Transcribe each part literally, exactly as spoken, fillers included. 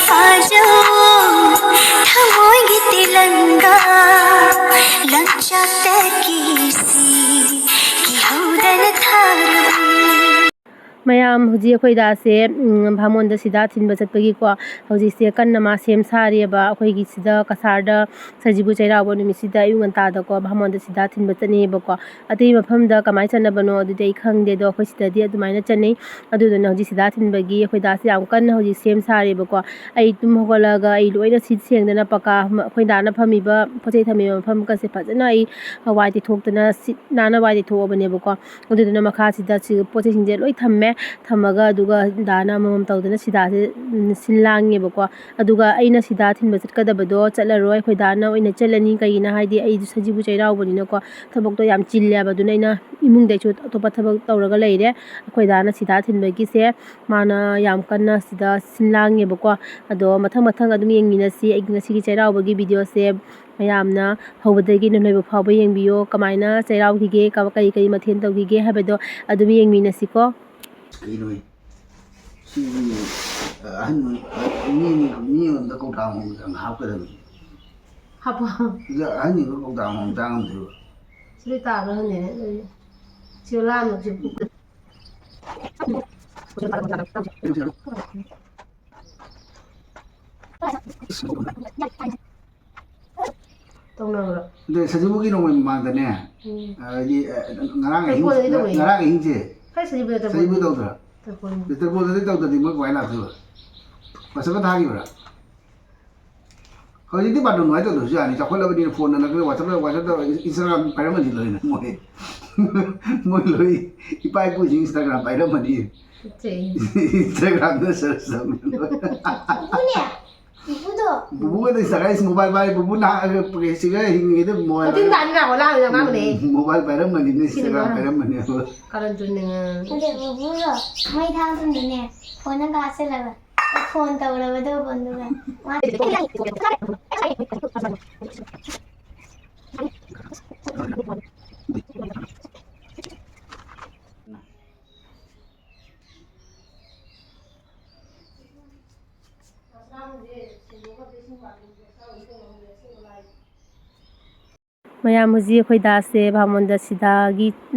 ꯐꯥꯖꯧ ꯊꯃꯣꯏꯒꯤ ꯇꯦꯂꯪꯒꯥ ꯂꯝꯆꯠꯇꯒꯤ ꯁꯤ ꯀꯤꯍꯧꯗꯅ ꯊꯥꯔꯕ꯫ ꯃꯌꯥꯝ, ꯍꯧꯖꯤꯛ ꯑꯩꯈꯣꯏ ꯗꯥꯁꯦ, ꯎꯝ, ꯚꯥꯃꯣꯟꯗ ꯁꯤꯗꯥ ꯊꯤꯟꯕ ꯆꯠꯄꯒꯤꯀꯣ, ꯍꯧꯖꯤꯛꯁꯦ ꯀꯟꯅ ꯃꯥ ꯁꯦꯝ ꯁꯥꯔꯤꯑꯕ꯫ ꯑꯩꯈꯣꯏꯒꯤ ꯁꯤꯗ ꯀꯁꯥꯔꯗ ꯁꯖꯤꯕꯨ ꯆꯩꯔꯥꯎꯕ ꯅꯨꯃꯤꯠꯁꯤꯗ ꯑꯌꯨꯛ ꯉꯟꯇꯥꯗꯀꯣ ꯚꯥꯃꯣꯟꯗ ꯁꯤꯗꯥ ꯊꯤꯟꯕ ꯆꯠꯅꯩꯌꯦꯕꯀꯣ꯫ ꯑꯇꯩ ꯃꯐꯝꯗ ꯀꯃꯥꯏꯅ ꯆꯠꯅꯕꯅꯣ ꯑꯗꯨꯗꯤ ꯑꯩ ꯈꯪꯗꯦ, ꯑꯗꯣ ꯑꯩꯈꯣꯏ ꯁꯤꯗꯗꯤ ꯑꯗꯨꯃꯥꯏꯅ ꯆꯠꯅꯩ꯫ ꯑꯗꯨꯗꯨꯅ ꯍꯧꯖꯤꯛ ꯁꯤꯗꯥ ꯊꯤꯟꯕꯒꯤ ꯑꯩꯈꯣꯏ ꯗꯥꯁꯦ ꯌꯥꯝ ꯀꯟꯅ ꯍꯧꯖꯤꯛ ꯁꯦꯝ ꯁꯥꯔꯦꯕꯀꯣ꯫ ꯑꯩ ꯇꯨꯝ ꯍꯧꯒꯠꯂꯒ ꯑꯩ ꯂꯣꯏꯅ ꯁꯤꯠ ꯁꯦꯡꯗꯅ ꯄꯀꯥ, ꯑꯩꯈꯣꯏ ꯗꯥꯅ ꯐꯝꯃꯤꯕ, ꯄꯣꯠ ꯆꯩ ꯊꯝꯃꯤꯕ ꯃꯐꯝꯒꯁꯦ ꯐꯖꯅ ꯑꯩ ꯋꯥꯏ ꯇꯩꯊꯣꯛꯇꯅ, ꯁꯤꯠ ꯅꯥꯟꯅ ꯋꯥꯏ ꯇꯩꯊꯣꯛꯑꯕꯅꯦꯕꯀꯣ꯫ ꯑꯗꯨꯗꯨꯅ ꯃꯈꯥꯁꯤꯗ ꯁꯤ ꯄꯣꯠ ꯆꯩꯁꯤꯡꯁꯦ ꯂꯣꯏ ꯊꯝꯃꯦ꯫ ꯊꯝꯃꯒ ꯑꯗꯨꯒ ꯗꯥꯅ ꯑꯃꯃꯝ ꯇꯧꯗꯅ ꯁꯤꯗꯥꯁꯦ, ꯎꯝ, ꯁꯤꯜ ꯂꯥꯡꯉꯦꯕꯀꯣ꯫ ꯑꯗꯨꯒ ꯑꯩꯅ ꯁꯤꯗꯥ ꯊꯤꯟꯕ ꯆꯠꯀꯗꯕꯗꯣ ꯆꯠꯂꯔꯣꯏ, ꯑꯩꯈꯣꯏ ꯗꯥꯅ ꯑꯣꯏꯅ ꯆꯠꯂꯅꯤ꯫ ꯀꯩꯒꯤꯅꯣ ꯍꯥꯏꯗꯤ ꯑꯩꯗꯤ ꯁꯖꯤꯕꯨ ꯆꯩꯔꯥꯎꯕꯅꯤꯅꯀꯣ, ꯊꯕꯛꯇꯣ ꯌꯥꯝ ꯆꯤꯜꯂꯦꯕ꯫ ꯑꯗꯨꯅ ꯑꯩꯅ ꯏꯃꯨꯡꯗꯩꯁꯨ ꯑꯇꯣꯞꯄ ꯊꯕꯛ ꯇꯧꯔꯒ ꯂꯩꯔꯦ꯫ ꯑꯩꯈꯣꯏ ꯗꯥꯅ ꯁꯤꯗꯥ ꯊꯤꯟꯕꯒꯤꯁꯦ ꯃꯥꯅ ꯌꯥꯝ ꯀꯟꯅ ꯁꯤꯗ ꯁꯤꯜ ꯂꯥꯡꯉꯦꯕꯀꯣ꯫ ꯑꯗꯣ ꯃꯊꯪ ꯃꯊꯪ ꯑꯗꯨꯝ ꯌꯦꯡꯃꯤꯟꯅꯁꯤ꯫ ꯑꯩꯒꯤ ꯉꯁꯤꯒꯤ ꯆꯩꯔꯥꯎꯕꯒꯤ ꯚꯤꯗꯤꯑꯣꯁꯦ ꯃꯌꯥꯝꯅ ꯍꯧꯕꯗꯒꯤꯅ ꯂꯣꯏꯕ ꯐꯥꯎꯕ ꯌꯦꯡꯕꯤꯌꯣ꯫ ꯀꯃꯥꯏꯅ ꯆꯩꯔꯥꯎꯈꯤꯒꯦ, ꯀ-, ꯀꯔꯤ ꯀꯔꯤ ꯃꯊꯦꯜ ꯇꯧꯈꯤꯒꯦ ꯍꯥꯏꯕꯗꯣ ꯑꯗꯨꯝ ꯌꯦꯡꯃꯤꯟꯅꯁꯤꯀꯣ꯫ ꯀꯩꯅꯣ? ꯁꯤꯒꯤ, ꯑ, ꯑꯍꯟ, ꯑ, ꯃꯤ, ꯃꯤ ꯑꯃꯗ ꯀꯧꯇꯥ ꯑꯃꯃꯝꯗꯪ ꯍꯥꯞꯀꯗꯕꯅꯤ꯫ ꯍꯥꯞꯄꯣ꯫ ꯁꯤꯗ ꯑꯍꯟꯁꯤꯡꯗꯣ ꯀꯧꯇꯥ ꯑꯃꯃꯝ ꯆꯥ ꯉꯝꯗꯣꯏꯕ꯫ ꯁꯤꯗꯤ ꯇꯥꯕ꯭ꯔꯥ ꯈꯪꯗꯦꯅꯦ, ꯑꯗꯨꯗꯤ꯫ ꯁꯤ ꯂꯥꯝꯕꯁꯤ ꯄꯨꯛ ꯇꯧꯅꯕ꯭ꯔꯣ? ꯑꯗ ꯁꯖꯤꯕꯨꯒꯤ ꯅꯣꯡꯃꯩ ꯃꯃꯥꯡꯗꯅꯦ, ꯎꯝ꯫ ꯑꯗꯒꯤ, ꯑ, ꯉꯔꯥꯡ ꯑꯍꯤꯡ, ꯇꯔꯄꯣꯟꯗꯗꯤ ꯇꯧꯋꯦ꯫ ꯉꯔꯥꯡ ꯑꯍꯤꯡꯁꯦ ꯈꯔ ꯁꯖꯤꯕꯨꯗ ꯇꯔꯄꯣꯟ꯫ ꯁꯖꯤꯕꯨ ꯇꯧꯗ꯭ꯔꯥ? ꯇꯔꯄꯣꯟ꯫ ꯑꯗ ꯇꯔꯄꯣꯟꯗꯗꯤ ꯇꯧꯗ꯭ꯔꯗꯤ ꯃꯣꯏ ꯀꯃꯥꯏꯅ ꯂꯥꯛꯇꯣꯏꯕ? WhatsApp-ꯇ ꯊꯥꯈꯤꯕ꯭ꯔꯥ? ꯍꯧꯖꯤꯛꯇꯤ ꯕꯥꯔꯇꯣꯟ ꯅꯨꯡꯉꯥꯏ ꯇꯧꯗ꯭ꯔꯁꯨ ꯌꯥꯅꯤ, ꯆꯥꯎꯈꯠꯂꯕꯅꯤꯅ ꯐꯣꯟꯗ ꯅꯠꯇ꯭ꯔꯒ WhatsApp-ꯇ, WhatsApp-ꯇ, Instagram ꯄꯥꯏꯔꯝꯃꯅꯤ ꯂꯣꯏꯅ ꯃꯣꯏ꯫ ꯃꯣꯏ ꯂꯣꯏ ꯏꯄꯥ ꯏꯄꯨꯁꯤꯡ Instagram ꯄꯥꯏꯔꯝꯃꯅꯤ꯫ ꯅꯠꯇꯦ꯫ Instagram-ꯗ search ꯇꯧꯅꯤ ꯂꯣꯏ꯫ ꯏꯄꯨꯅꯦ, ꯏꯄꯨꯗꯣ꯫ ꯕꯨꯕꯨꯒꯗꯤ ꯁꯒꯥꯏ mobile ꯄꯥꯏ, ꯕꯨꯕꯨ ꯅꯍꯥꯟ ꯁꯤꯒ ꯍꯤꯡꯉꯤꯉꯩꯗ mobile ꯃꯆꯤꯟ ꯄꯥꯏꯔꯝ-, ꯇꯥꯅꯤ ꯂꯥꯛꯑꯣ, ꯂꯥꯛꯑꯣ, ꯉꯥꯡꯕꯅꯦ꯫ Mobile ꯄꯥꯏꯔꯝꯕꯅꯤꯅꯦ, ꯁꯤꯅ Instagram ꯉꯥꯡ-, ꯄꯥꯏꯔꯝꯕꯅꯦꯕ꯫ ꯀꯔꯟ ꯇꯨꯅꯤꯡꯉꯦ꯫ ꯅꯠꯇꯦ, ꯕꯨꯕꯨꯗꯣ ꯃꯩ ꯊꯥꯕ ꯃꯇꯝꯗꯅꯦ, phone ꯑꯃ ꯀꯥꯞꯁꯤꯜꯂꯒ, phone ꯇꯧꯔꯕꯗꯣ ꯐꯣꯟꯗꯨꯒ꯫ ꯃꯥ ꯃꯌꯥꯝ, ꯍꯧꯖꯤꯛ ꯑꯩꯈꯣꯏ ꯗꯥꯁꯦ ꯕꯥꯃꯣꯟꯗ ꯁꯤꯗꯥꯒꯤ,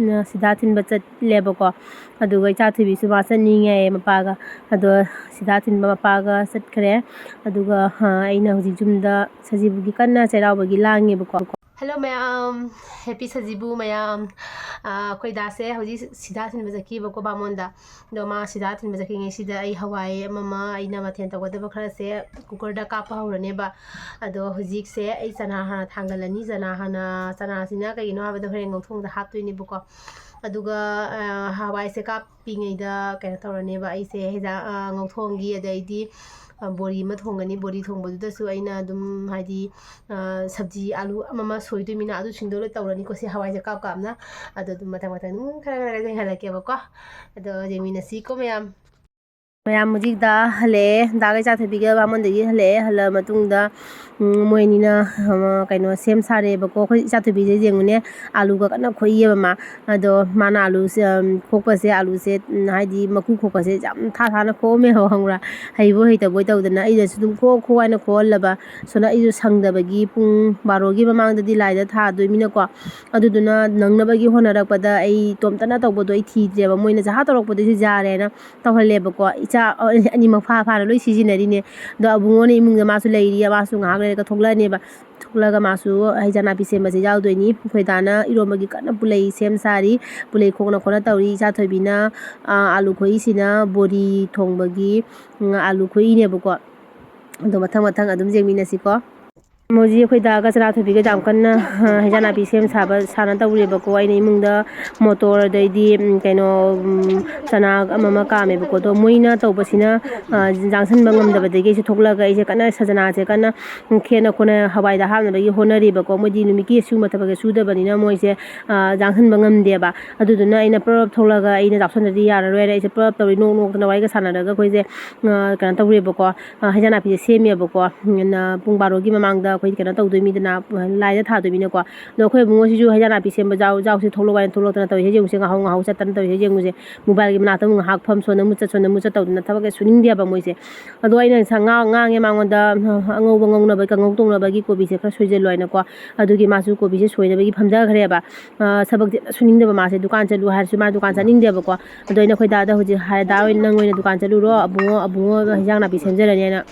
ꯁꯤꯗꯥ ꯊꯤꯟꯕ ꯆꯠꯂꯦꯕꯀꯣ꯫ ꯑꯗꯨꯒ ꯏꯆꯥ ꯊꯣꯏꯕꯤꯁꯨ ꯃꯥ ꯆꯠꯅꯤꯡꯉꯦ ꯍꯥꯏꯌꯦ ꯃꯄꯥꯒ꯫ ꯑꯗꯣ ꯁꯤꯗꯥ ꯊꯤꯟꯕ ꯃꯄꯥꯒ ꯆꯠꯈ꯭ꯔꯦ꯫ ꯑꯗꯨꯒ, ꯑ, ꯑꯩꯅ ꯍꯧꯖꯤꯛ ꯌꯨꯝꯗ ꯁꯖꯤꯕꯨꯒꯤ ꯀꯟꯅ ꯆꯩꯔꯥꯎꯕꯒꯤ ꯂꯥꯡꯉꯦꯕꯀꯣ꯫ Hello ꯃꯌꯥꯝ, happy ꯁꯖꯤꯕꯨ ꯃꯌꯥꯝ꯫ ꯑ, ꯑꯩꯈꯣꯏ ꯗꯥꯁꯦ ꯍꯧꯖꯤꯛ ꯁꯤꯗꯥ ꯊꯤꯟꯕ ꯆꯠꯈꯤꯕꯀꯣ ꯕꯥꯃꯣꯟꯗ꯫ ꯑꯗꯣ ꯃꯥ ꯁꯤꯗꯥ ꯊꯤꯟꯕ ꯆꯠꯈ꯭ꯔꯤꯉꯩꯁꯤꯗ ꯑꯩ ꯍꯋꯥꯏ ꯑꯃ ꯑꯃ ꯑꯩꯅ ꯃꯊꯦꯜ ꯇꯧꯒꯗꯕ ꯈꯔꯁꯦ cooker ꯗ ꯀꯥꯞꯄ ꯍꯧꯔꯅꯦꯕ꯫ ꯑꯗꯣ ꯍꯧꯖꯤꯛꯁꯦ ꯑꯩ ꯆꯅꯥ ꯍꯥꯟꯅ ꯊꯥꯡꯒꯠꯂꯅꯤ꯫ ꯆꯅꯥ ꯍꯥꯟꯅ, ꯆꯅꯥꯁꯤꯅ ꯀꯩꯒꯤꯅꯣ ꯍꯥꯏꯕꯗ ꯍꯣꯔꯦꯟ ꯉꯧꯊꯣꯡꯗ ꯍꯥꯞꯇꯣꯏꯅꯦꯕꯀꯣ꯫ ꯑꯗꯨꯒ, ꯑ, ꯍꯋꯥꯏꯁꯦ ꯀꯥꯞꯄꯤꯉꯩꯗ ꯀꯩꯅꯣ ꯇꯧꯔꯅꯦꯕ, ꯑꯩꯁꯦ ꯍꯤꯟꯖꯥꯡ, ꯑ, ꯉꯧꯊꯣꯡꯒꯤ, ꯑꯗꯩꯗꯤ, ꯑ, ꯕꯣꯔꯤ ꯑꯃ ꯊꯣꯡꯒꯅꯤ꯫ ꯕꯣꯔꯤ ꯊꯣꯡꯕꯗꯨꯗꯁꯨ ꯑꯩꯅ ꯑꯗꯨꯝ ꯍꯥꯏꯗꯤ, ꯑ, ꯁꯕꯖꯤ ꯑꯂꯨ ꯑꯃ ꯑꯃ ꯁꯣꯏꯗꯣꯏꯃꯤꯅ ꯑꯗꯨꯁꯤꯡꯗꯣ ꯂꯣꯏ ꯇꯧꯔꯅꯤꯀꯣ ꯁꯤ ꯍꯋꯥꯏꯁꯦ ꯀꯥꯞ ꯀꯥꯞꯅ꯫ ꯑꯗꯣ ꯑꯗꯨꯝ ꯃꯊꯪ ꯃꯊꯪ ꯑꯗꯨꯝ ꯈꯔ ꯈꯔ ꯌꯦꯡꯍꯜꯂꯛꯀꯦꯕꯀꯣ꯫ ꯑꯗꯣ ꯌꯦꯡꯃꯤꯟꯅꯁꯤꯀꯣ ꯃꯌꯥꯝ꯫ ꯃꯌꯥꯝ ꯍꯧꯖꯤꯛ ꯗꯥ ꯍꯜꯂꯛꯑꯦ꯫ ꯗꯥꯒ ꯏꯆꯥ ꯊꯣꯏꯕꯤꯒ ꯕꯥꯃꯣꯟꯗꯒꯤ ꯍꯜꯂꯛꯑꯦ꯫ ꯍꯜꯂꯛꯑ ꯃꯇꯨꯡꯗ, ꯎꯝ, ꯃꯣꯏ ꯑꯅꯤꯅ, ꯑꯃ, ꯀꯩꯅꯣ ꯁꯦꯝ ꯁꯥꯔꯦꯕꯀꯣ꯫ ꯑꯩꯈꯣꯏ ꯏꯆꯥ ꯊꯣꯏꯕꯤꯁꯦ ꯌꯦꯡꯉꯨꯅꯦ, ꯑꯂꯨꯒ ꯀꯟꯅ ꯈꯣꯛꯏꯌꯦꯕ ꯃꯥ꯫ ꯑꯗꯣ ꯃꯥꯅ ꯑꯂꯨꯁꯦ, ꯎꯝ, ꯈꯣꯛꯄꯁꯦ, ꯑꯂꯨꯁꯦ, ꯎꯝ, ꯍꯥꯏꯗꯤ ꯃꯀꯨ ꯈꯣꯛꯄꯁꯦ ꯌꯥꯝ ꯊꯥ ꯊꯥꯅ ꯈꯣꯛꯑꯝꯃꯦꯕ, ꯈꯪꯕ꯭ꯔꯥ? ꯍꯩꯕꯣꯏ ꯍꯩꯇꯕꯣꯏ ꯇꯧꯗꯅ ꯑꯩꯅꯁꯨ ꯑꯗꯨꯝ ꯈꯣꯛ ꯈꯣꯛ ꯍꯥꯏꯅ ꯈꯣꯛꯍꯜꯂꯕ꯫ ꯁꯣꯝꯗ ꯑꯩꯁꯨ ꯁꯪꯗꯕꯒꯤ ꯄꯨꯡ ꯕꯥꯔꯣꯒꯤ ꯃꯃꯥꯡꯗꯗꯤ ꯂꯥꯏꯗ ꯊꯥꯗꯣꯏꯃꯤꯅꯀꯣ꯫ ꯑꯗꯨꯗꯨꯅ ꯅꯪꯅꯕꯒꯤ ꯍꯣꯠꯅꯔꯛꯄꯗ ꯑꯩ ꯏꯇꯣꯝꯇꯅ ꯇꯧꯕꯗꯣ ꯑꯩ ꯊꯤꯗ꯭ꯔꯦꯕ꯫ ꯃꯣꯏꯅ ꯖꯍꯥ ꯇꯧꯔꯛꯄꯗꯨꯁꯨ ꯌꯥꯔꯦꯅ ꯇꯧꯍꯜꯂꯦꯕꯀꯣ꯫ ꯏꯆꯥ ꯑꯅꯤꯃꯛ ꯐꯥ ꯐꯥꯅ ꯂꯣꯏ ꯁꯤꯖꯤꯟꯅꯔꯤꯅꯦ꯫ ꯑꯗꯣ ꯑꯕꯨꯡꯉꯣꯅ ꯏꯃꯨꯡꯗ ꯃꯥꯁꯨ ꯂꯩꯔꯤ, ꯃꯥꯁꯨ ꯉꯥꯏꯍꯥꯛ ꯂꯩꯔꯒ ꯊꯣꯛꯂꯛꯑꯅꯦꯕ꯫ ꯊꯣꯛꯂꯛꯑꯒ ꯃꯥꯁꯨ ꯍꯩꯖꯥ ꯅꯥꯄꯤ ꯁꯦꯝꯕꯁꯦ ꯌꯥꯎꯗꯣꯏꯅꯤ꯫ ꯑꯩꯈꯣꯏ ꯗꯥꯅ ꯏꯔꯣꯝꯕꯒꯤ ꯀꯟꯅ ꯄꯨꯂꯩ ꯁꯦꯝ ꯁꯥꯔꯤ꯫ ꯄꯨꯂꯩ ꯈꯣꯛꯅ ꯈꯣꯠꯅ ꯇꯧꯔꯤ꯫ ꯏꯆꯥ ꯊꯣꯏꯕꯤꯅ, ꯑ, ꯑꯥꯂꯨ ꯈꯣꯛꯏꯁꯤꯅ ꯕꯣꯔꯤ ꯊꯣꯡꯕꯒꯤ, ꯎꯝ, ꯑꯥꯂꯨ ꯈꯣꯛꯏꯅꯦꯕꯀꯣ꯫ ꯑꯗꯣ ꯃꯊꯪ ꯃꯊꯪ ꯑꯗꯨꯝ ꯌꯦꯡꯃꯤꯟꯅꯁꯤꯀꯣ꯫ ꯍꯧꯖꯤꯛ ꯑꯩꯈꯣꯏ ꯗꯥꯒ ꯆꯅꯥ ꯊꯣꯏꯕꯤꯒ ꯌꯥꯝ ꯀꯟꯅ, ꯑ, ꯍꯩꯖꯥ ꯅꯥꯄꯤ ꯁꯦꯝ ꯁꯥꯕ ꯁꯥꯟꯅ ꯇꯧꯔꯦꯕꯀꯣ꯫ ꯑꯩꯅ ꯏꯃꯨꯡꯗ ꯃꯣꯇꯣꯔ, ꯑꯗꯩꯗꯤ, ꯎꯝ, ꯀꯩꯅꯣ, ꯎꯝ, ꯆꯅꯥ ꯑꯃ ꯑꯃ ꯀꯥꯝꯃꯦꯕꯀꯣ꯫ ꯑꯗꯣ ꯃꯣꯏꯅ ꯇꯧꯕꯁꯤꯅ, ꯑ, ꯌꯥꯡꯁꯟꯕ ꯉꯝꯗꯕꯗꯒꯤ ꯑꯩꯁꯦ ꯊꯣꯛꯂꯛꯑꯒ ꯑꯩꯁꯦ ꯀꯟꯅ ꯁꯖꯅꯥꯁꯦ ꯀꯟꯅ ꯈꯦꯠꯅ ꯈꯣꯠꯅ ꯍꯋꯥꯏꯗ ꯍꯥꯞꯅꯕꯒꯤ ꯍꯣꯠꯅꯔꯤꯕꯀꯣ꯫ ꯃꯣꯏꯗꯤ ꯅꯨꯃꯤꯠꯀꯤ ꯁꯤꯒꯨꯝꯕ ꯊꯕꯛꯁꯦ ꯁꯨꯗꯕꯅꯤꯅ ꯃꯣꯏꯁꯦ, ꯑ, ꯌꯥꯡꯁꯟꯕ ꯉꯝꯗꯦꯕ꯫ ꯑꯗꯨꯗꯨꯅ ꯑꯩꯅ ꯄ꯭ꯔꯞ ꯄ꯭ꯔꯞ ꯊꯣꯛꯂꯛꯑꯒ ꯑꯩꯅ ꯆꯥꯎꯁꯟꯗ꯭ꯔꯗꯤ ꯌꯥꯔꯔꯣꯏꯅ ꯑꯩꯁꯦ ꯄ꯭ꯔꯞ ꯄ꯭ꯔꯞ ꯇꯧꯔꯤ, ꯅꯣꯛ ꯅꯣꯛꯇꯅ ꯋꯥꯔꯤꯒ ꯁꯥꯟꯅꯔꯒ ꯑꯩꯈꯣꯏꯁꯦ, ꯑ, ꯀꯩꯅꯣ ꯇꯧꯔꯦꯕꯀꯣ꯫ ꯑ, ꯍꯩꯖꯥ ꯅꯥꯄꯤꯁꯦ ꯁꯦꯝꯃꯦꯕꯀꯣ꯫ ꯎꯝ, ꯄꯨꯡ ꯕꯥꯔꯣꯒꯤ ꯃꯃꯥꯡꯗ ꯑꯩꯈꯣꯏꯗꯤ ꯀꯩꯅꯣ ꯇꯧꯗꯣꯏꯃꯤꯗꯅ, ꯂꯥꯏꯗ ꯊꯥꯗꯣꯏꯃꯤꯅꯀꯣ꯫ ꯑꯗꯣ ꯑꯩꯈꯣꯏ ꯏꯕꯨꯡꯉꯣꯁꯤꯁꯨ ꯍꯩꯖꯥꯡ ꯅꯥꯄꯤ ꯁꯦꯝꯕ ꯖꯥꯎ-, ꯖꯥꯎꯁꯦ ꯊꯣꯛꯂꯛꯑꯣ ꯍꯥꯏꯅ ꯊꯣꯛꯂꯛꯇꯅ ꯇꯧꯔꯤꯁꯦ ꯌꯦꯡꯉꯨꯁꯦ, ꯉꯥꯍꯧ ꯉꯥꯍꯧ ꯆꯠꯇꯅ ꯇꯧꯔꯤꯁꯦ ꯌꯦꯡꯉꯨꯁꯦ꯫ ꯃꯣꯕꯥꯏꯜꯒꯤ ꯃꯅꯥꯛꯇ ꯑꯃꯨꯛ ꯉꯥꯏꯍꯥꯛ ꯐꯝ, ꯁꯣꯟꯗ ꯑꯃꯨꯛ ꯆꯠ, ꯁꯣꯟꯗ ꯑꯃꯨꯛ ꯆꯠ ꯇꯧꯗꯅ ꯊꯕꯛꯁꯦ ꯁꯨꯅꯤꯡꯗꯦꯕ ꯃꯣꯏꯁꯦ꯫ ꯑꯗꯣ ꯑꯩꯅ ꯉꯁꯥꯏ ꯉꯥ-, ꯉꯥꯡꯉꯦ ꯃꯉꯣꯟꯗ, ꯑꯉꯧꯕ ꯉꯧꯅꯕ, ꯀꯥꯡꯉꯧ ꯇꯧꯅꯕꯒꯤ ꯀꯣꯕꯤꯁꯦ ꯈꯔ ꯁꯣꯏꯖꯜꯂꯣ ꯍꯥꯏꯅꯀꯣ꯫ ꯑꯗꯨꯒꯤ ꯃꯥꯁꯨ ꯀꯣꯕꯤꯁꯦ ꯁꯣꯏꯅꯕꯒꯤ ꯐꯝꯖꯈ꯭ꯔꯦꯕ꯫ ꯑ, ꯊꯕꯛꯁꯦ ꯁꯨꯅꯤꯡꯗꯕ ꯃꯥꯁꯦ, ꯗꯨꯀꯥꯟ ꯆꯠꯂꯨ ꯍꯥꯏꯔꯁꯨ ꯃꯥ ꯗꯨꯀꯥꯟ ꯆꯠꯅꯤꯡꯗꯦꯕꯀꯣ꯫ ꯑꯗꯣ ꯑꯩꯅ ꯑꯩꯈꯣꯏ ꯗꯥꯗ ꯍꯧꯖꯤꯛ ꯍꯥꯏꯔꯦ, "ꯗꯥ ꯍꯣꯏ, ꯅꯪ ꯑꯣꯏꯅ ꯗꯨꯀꯥꯟ ꯆꯠꯂꯨꯔꯣ, ꯑꯕꯨꯡꯉꯣ, ꯑꯕꯨꯡꯉꯣ ꯍꯤꯟꯖꯥꯡ ꯅꯥꯄꯤ ꯁꯦꯝꯖꯔꯅꯤ" ꯍꯥꯏꯅ꯫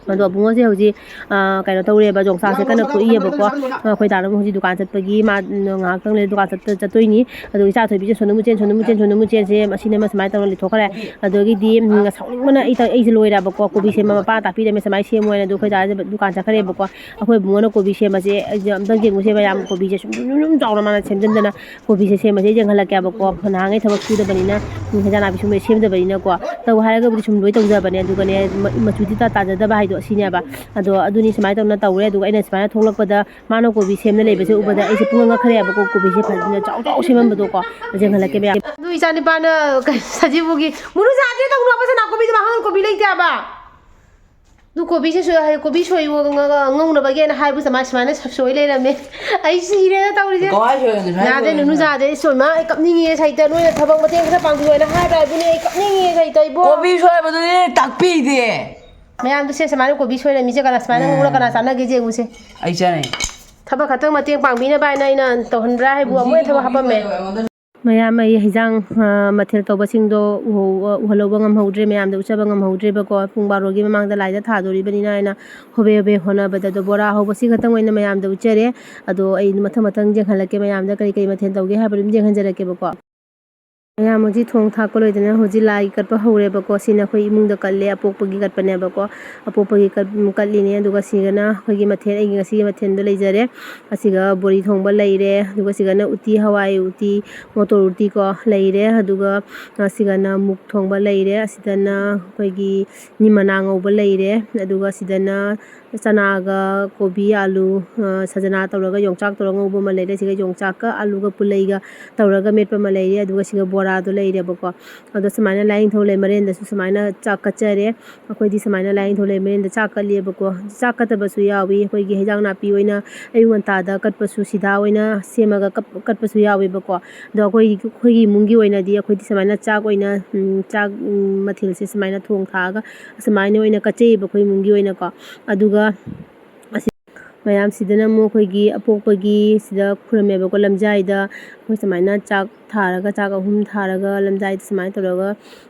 ꯑꯗꯣ ꯑꯕꯨꯡꯉꯣꯁꯦ ꯍꯧꯖꯤꯛ, ꯑ, ꯀꯩꯅꯣ ꯇꯧꯔꯦꯕ, ꯌꯣꯡꯆꯥꯛꯁꯦ ꯀꯟꯅ ꯈꯣꯛꯏꯌꯦꯕꯀꯣ꯫ ꯑ, ꯑꯩꯈꯣꯏ ꯗꯥꯅ ꯑꯃꯨꯛ ꯍꯧꯖꯤꯛ ꯗꯨꯀꯥꯟ ꯆꯠꯄꯒꯤ ꯃꯥ, ꯎꯝ, ꯉꯥꯏꯍꯥꯛꯇꯪ ꯂꯩꯔ ꯗꯨꯀꯥꯟ ꯆꯠꯇ-, ꯆꯠꯇꯣꯏꯅꯤ꯫ ꯑꯗꯣ ꯏꯆꯥ ꯊꯣꯏꯕꯤꯁꯦ ꯁꯣꯟꯗ ꯑꯃꯨꯛ ꯆꯦꯟ, ꯁꯣꯟꯗ ꯑꯃꯨꯛ ꯆꯦꯟ, ꯁꯣꯟꯗ ꯑꯃꯨꯛ ꯆꯦꯟꯁꯦ, ꯑꯁꯤꯅ ꯑꯃ ꯁꯨꯃꯥꯏꯅ ꯇꯧꯔ ꯂꯤꯊꯣꯛꯈ꯭ꯔꯦ꯫ ꯑꯗꯒꯤꯗꯤ, ꯎꯝ, ꯁꯥꯎꯅꯤꯡꯕꯅ ꯑꯩ ꯇ-, ꯑꯩꯁꯦ ꯂꯣꯏꯔꯦꯕꯀꯣ꯫ ꯀꯣꯕꯤ ꯁꯦꯝꯕ ꯃꯄꯥ ꯇꯥꯛꯄꯤꯔꯝꯃꯦ, ꯁꯨꯃꯥꯏꯅ ꯁꯦꯝꯃꯣ ꯍꯥꯏꯅ꯫ ꯑꯗꯣ ꯑꯩꯈꯣꯏ ꯗꯥꯁꯦ ꯗꯨꯀꯥꯟ ꯆꯠꯈ꯭ꯔꯦꯕꯀꯣ꯫ ꯑꯩꯈꯣꯏ ꯏꯕꯨꯡꯉꯣꯅ ꯀꯣꯕꯤ ꯁꯦꯝꯕꯁꯦ, ꯑꯩꯁꯦ ꯑꯝꯇꯪ ꯌꯦꯡꯉꯨꯁꯦ ꯃꯌꯥꯝ, ꯀꯣꯕꯤꯁꯦ ꯁꯨꯝ, ꯁꯨꯝ, ꯁꯨꯝ, ꯁꯨꯝ ꯆꯥꯎꯅ ꯃꯥꯅ ꯁꯦꯝꯖꯤꯟꯗꯅ ꯀꯣꯕꯤꯁꯦ ꯁꯦꯝꯕꯁꯦ ꯌꯦꯡꯍꯜꯂꯛꯀꯦꯕꯀꯣ꯫ ꯅꯍꯥꯟꯈꯩ ꯊꯕꯛ ꯁꯨꯗꯕꯅꯤꯅ, ꯎꯝ, ꯍꯦꯟꯖꯥꯡ ꯅꯥꯄꯤ ꯁꯨꯝꯕ ꯁꯦꯝꯗꯕꯅꯤꯅꯀꯣ꯫ ꯇꯧ ꯍꯥꯏꯔꯒꯕꯨꯗꯤ ꯁꯨꯝ ꯂꯣꯏ ꯇꯧꯖꯕꯅꯦ꯫ ꯑꯗꯨꯒꯅꯦ, ꯃ-, ꯃꯆꯨꯗꯤ ꯇꯥ-, ꯇꯥꯖꯗꯕ ꯍꯥꯏꯗꯣ ꯑꯁꯤꯅꯦꯕ꯫ ꯑꯗꯣ ꯑꯗꯨꯅꯤ ꯁꯨꯃꯥꯏꯅ ꯇꯧꯅ ꯇꯧꯔꯦ꯫ ꯑꯗꯨꯒ ꯑꯩꯅ ꯁꯨꯃꯥꯏꯅ ꯊꯣꯛꯂꯛꯄꯗ ꯃꯥꯅ ꯀꯣꯕꯤ ꯁꯦꯝꯅ ꯂꯩꯕꯁꯦ ꯎꯕꯗ ꯑꯩꯁꯦ ꯄꯨꯡꯉꯛ ꯉꯛꯈ꯭ꯔꯦꯕꯀꯣ꯫ ꯀꯣꯕꯤꯁꯦ ꯐꯖꯅ ꯆꯥꯎ ꯆꯥꯎ ꯁꯦꯝꯃꯝꯕꯗꯣꯀꯣ꯫ ꯌꯦꯡꯍꯜꯂꯛꯀꯦ ꯃꯌꯥꯝ꯫ ꯑꯗꯨ ꯏꯆꯥ ꯅꯤꯄꯥꯅ ꯀꯩ-, ꯁꯖꯤꯕꯨꯒꯤ, "ꯃꯨꯅꯨ ꯆꯥꯗꯦ ꯇꯧꯅꯨ ꯍꯥꯏꯕ, ꯁꯅꯥ ꯀꯣꯕꯤꯗꯣ ꯃꯍꯥꯛꯅ ꯀꯣꯕꯤ ꯂꯩꯇꯦ ꯍꯥꯏꯕ"꯫ ꯑꯗꯨ ꯀꯣꯕꯤꯁꯦ ꯁꯣꯏ-, ꯍꯥꯏ, ꯀꯣꯕꯤ ꯁꯣꯏ ꯉ-, ꯉ-, ꯉꯧꯅꯕꯒꯤꯅ ꯍꯥꯏꯕꯁꯤꯗ ꯃꯥ ꯁꯨꯃꯥꯏꯅ ꯁꯣꯏ ꯂꯩꯔꯝꯃꯦ꯫ ꯑꯩ ꯁꯤꯔꯦꯗ ꯇꯧꯔꯤꯁꯦ꯫ ꯀꯃꯥꯏ ꯁꯣꯏꯔꯤꯅꯣ? ꯁꯨꯃꯥꯏꯅ ꯌꯥꯗꯦ, ꯁꯣꯏꯔꯤꯅꯣ? ꯅꯨꯅꯨ ꯆꯥꯗꯦ꯫ ꯑꯩ ꯁꯣꯏ-, ꯃꯥ, ꯑꯩ ꯀꯞꯅꯤꯡꯉꯦ ꯁꯩꯇ꯫ ꯅꯣꯏꯅ ꯊꯕꯛ ꯃꯇꯦꯡ ꯈꯔ ꯄꯥꯡꯕꯤꯌꯣ ꯍꯥꯏꯅ ꯍꯥꯏꯕ ꯍꯥꯏꯕꯨꯅꯦ, ꯑꯩ ꯀꯞꯅꯤꯡꯉꯦ ꯁꯩꯇ ꯏꯕꯣ꯫ ꯀꯣꯕꯤ ꯁꯣꯏꯕꯗꯨꯗꯤ ꯇꯥꯛꯄꯤꯗꯦ꯫ ꯃꯌꯥꯝꯗꯣ ꯁꯦ ꯁꯨꯃꯥꯏꯅ ꯀꯣꯕꯤ ꯁꯣꯏꯔꯝꯃꯤꯁꯦ ꯀꯅꯥ ꯁꯨꯃꯥꯏꯅ ꯉꯧꯔ ꯀꯅꯥ ꯆꯥꯟꯅꯒꯦ ꯌꯦꯡꯉꯨꯁꯦ꯫ ꯑꯩ ꯆꯥꯅꯩ꯫ ꯊꯕꯛ ꯈꯛꯇꯪ ꯃꯇꯦꯡ ꯄꯥꯡꯕꯤꯅꯕ ꯍꯥꯏꯅ ꯑꯩꯅ ꯇꯧꯍꯟꯕ꯭ꯔꯥ ꯍꯥꯏꯕꯨ ꯑꯃꯨꯛ ꯍꯦꯟꯅ ꯊꯕꯛ ꯍꯥꯞꯄꯝꯃꯦ꯫ ꯃꯌꯥꯝ, ꯑꯩ ꯍꯤꯟꯖꯥꯡ, ꯑ, ꯃꯊꯦꯜ ꯇꯧꯕꯁꯤꯡꯗꯣ ꯎꯍꯧ-, ꯎꯍꯜꯍꯧꯕ ꯉꯝꯍꯧꯗ꯭ꯔꯦ, ꯃꯌꯥꯝꯗ ꯎꯠꯆꯕ ꯉꯝꯍꯧꯗ꯭ꯔꯦꯕꯀꯣ꯫ ꯄꯨꯡ ꯕꯥꯔꯣꯒꯤ ꯃꯃꯥꯡꯗ ꯂꯥꯏꯗ ꯊꯥꯗꯣꯔꯤꯕꯅꯤꯅ ꯍꯥꯏꯅ ꯍꯣꯕꯦ ꯍꯣꯕꯦ ꯍꯣꯠꯅꯕꯗ꯫ ꯑꯗꯣ ꯕꯣꯔꯥ ꯍꯧꯕꯁꯤ ꯈꯛꯇꯪ ꯑꯣꯏꯅ ꯃꯌꯥꯝꯗ ꯎꯠꯆꯔꯦ꯫ ꯑꯗꯣ ꯑꯩ ꯃꯊꯪ ꯃꯊꯪ ꯌꯦꯡꯍꯜꯂꯛꯀꯦ, ꯃꯌꯥꯝꯗ ꯀꯔꯤ ꯀꯔꯤ ꯃꯊꯦꯜ ꯇꯧꯒꯦ ꯍꯥꯏꯕꯗꯨ ꯑꯗꯨꯝ ꯌꯦꯡꯍꯟꯖꯔꯛꯀꯦꯕꯀꯣ꯫ ꯃꯌꯥꯝ ꯍꯧꯖꯤꯛ ꯊꯣꯡ ꯊꯥꯛꯄ ꯂꯣꯏꯗꯅ ꯍꯧꯖꯤꯛ ꯂꯥꯏꯒꯤ ꯀꯠꯄ ꯍꯧꯔꯦꯕꯀꯣ꯫ ꯁꯤꯅ ꯑꯩꯈꯣꯏ ꯏꯃꯨꯡꯗ ꯀꯠꯂꯦ, ꯑꯄꯣꯛꯄꯒꯤ ꯀꯠꯄꯅꯦꯕꯀꯣ꯫ ꯑꯄꯣꯛꯄꯒꯤ ꯀꯠ-, ꯀꯠꯂꯤꯅꯦ꯫ ꯑꯗꯨꯒ ꯁꯤꯒꯅ ꯑꯩꯈꯣꯏꯒꯤ ꯃꯊꯦꯜ, ꯑꯩꯒꯤ ꯉꯁꯤꯒꯤ ꯃꯊꯦꯜꯗꯣ ꯂꯩꯖꯔꯦ꯫ ꯑꯁꯤꯒ ꯕꯣꯔꯤ ꯊꯣꯡꯕ ꯂꯩꯔꯦ꯫ ꯑꯗꯨꯒ ꯁꯤꯒꯅ ꯎꯇꯤ, ꯍꯋꯥꯏ ꯎꯇꯤ, ꯃꯣꯇꯣꯔ ꯎꯇꯤ ꯀꯣ ꯂꯩꯔꯦ꯫ ꯑꯗꯨꯒ ꯑꯁꯤꯒꯅ ꯃꯨꯛ ꯊꯣꯡꯕ ꯂꯩꯔꯦ꯫ ꯑꯁꯤꯗꯅ ꯑꯩꯈꯣꯏꯒꯤ ꯅꯤꯝ ꯃꯅꯥ ꯉꯧꯕ ꯂꯩꯔꯦ꯫ ꯑꯗꯨꯒ ꯑꯁꯤꯗꯅ ꯆꯅꯥꯒ ꯀꯣꯕꯤ, ꯑꯥꯂꯨ, ꯑ, ꯁꯖꯅꯥ ꯇꯧꯔꯒ, ꯌꯣꯡꯆꯥꯛ ꯇꯧꯔꯒ ꯉꯧꯕ ꯑꯃ ꯂꯩꯔꯦ꯫ ꯁꯤꯒ ꯌꯣꯡꯆꯥꯛꯀ ꯑꯥꯂꯨꯒ ꯄꯨꯂꯩꯒ ꯇꯧꯔꯒ ꯃꯦꯠꯄ ꯑꯃ ꯂꯩꯔꯦ꯫ ꯑꯗꯨꯒ ꯁꯤꯒ ꯕꯣꯔꯥꯗꯣ ꯂꯩꯔꯦꯕꯀꯣ꯫ ꯑꯗꯣ ꯁꯨꯃꯥꯏꯅ ꯂꯥꯏꯅꯤꯡꯊꯧ ꯂꯩꯃꯔꯦꯟꯗꯁꯨ ꯁꯨꯃꯥꯏꯅ ꯆꯥꯛ ꯀꯠꯆꯔꯦ꯫ ꯑꯩꯈꯣꯏꯗꯤ ꯁꯨꯃꯥꯏꯅ ꯂꯥꯏꯅꯤꯡꯊꯧ ꯂꯩꯃꯔꯦꯟꯗ ꯆꯥꯛ ꯀꯠꯂꯦꯕꯀꯣ꯫ ꯆꯥꯛ ꯀꯠꯇꯕꯁꯨ ꯌꯥꯎꯏ꯫ ꯑꯩꯈꯣꯏꯒꯤ ꯍꯩꯖꯥꯡ ꯅꯥꯄꯤ ꯑꯣꯏꯅ ꯑꯌꯨꯛ ꯉꯟꯇꯥꯗ ꯀꯠꯄꯁꯨ, ꯁꯤꯗꯥ ꯑꯣꯏꯅ ꯁꯦꯝꯃꯒ ꯀꯠ-, ꯀꯠꯄꯁꯨ ꯌꯥꯎꯋꯦꯕꯀꯣ꯫ ꯑꯗꯣ ꯑꯩꯈꯣꯏ, ꯑꯩꯈꯣꯏꯒꯤ ꯏꯃꯨꯡꯒꯤ ꯑꯣꯏꯅꯗꯤ ꯑꯩꯈꯣꯏꯗꯤ ꯁꯨꯃꯥꯏꯅ ꯆꯥꯛ ꯑꯣꯏꯅ, ꯎꯝ, ꯆꯥꯛ, ꯎꯝ, ꯃꯊꯦꯜꯁꯦ ꯁꯨꯃꯥꯏꯅ ꯊꯣꯡ ꯊꯥꯛꯑꯒ ꯑꯁꯨꯃꯥꯏꯅ ꯑꯣꯏꯅ ꯀꯠꯆꯩꯌꯦꯕ ꯑꯩꯈꯣꯏ ꯏꯃꯨꯡꯒꯤ ꯑꯣꯏꯅꯀꯣ꯫ ꯑꯗꯨꯒ ꯑꯁꯤ ꯃꯌꯥꯝꯁꯤꯗꯅ ꯑꯃꯨꯛ ꯑꯩꯈꯣꯏꯒꯤ ꯑꯄꯣꯛꯄꯒꯤ ꯁꯤꯗ ꯈꯨꯔꯝꯃꯦꯕꯀꯣ, ꯂꯝꯖꯥꯏꯗ ꯑꯩꯈꯣꯏ ꯁꯨꯃꯥꯏꯅ ꯆꯥꯛ ꯊꯥꯔꯒ, ꯆꯥꯛ ꯑꯍꯨꯝ ꯊꯥꯔꯒ ꯂꯝꯖꯥꯏꯗ ꯁꯨꯃꯥꯏꯅ ꯇꯧꯔꯒ,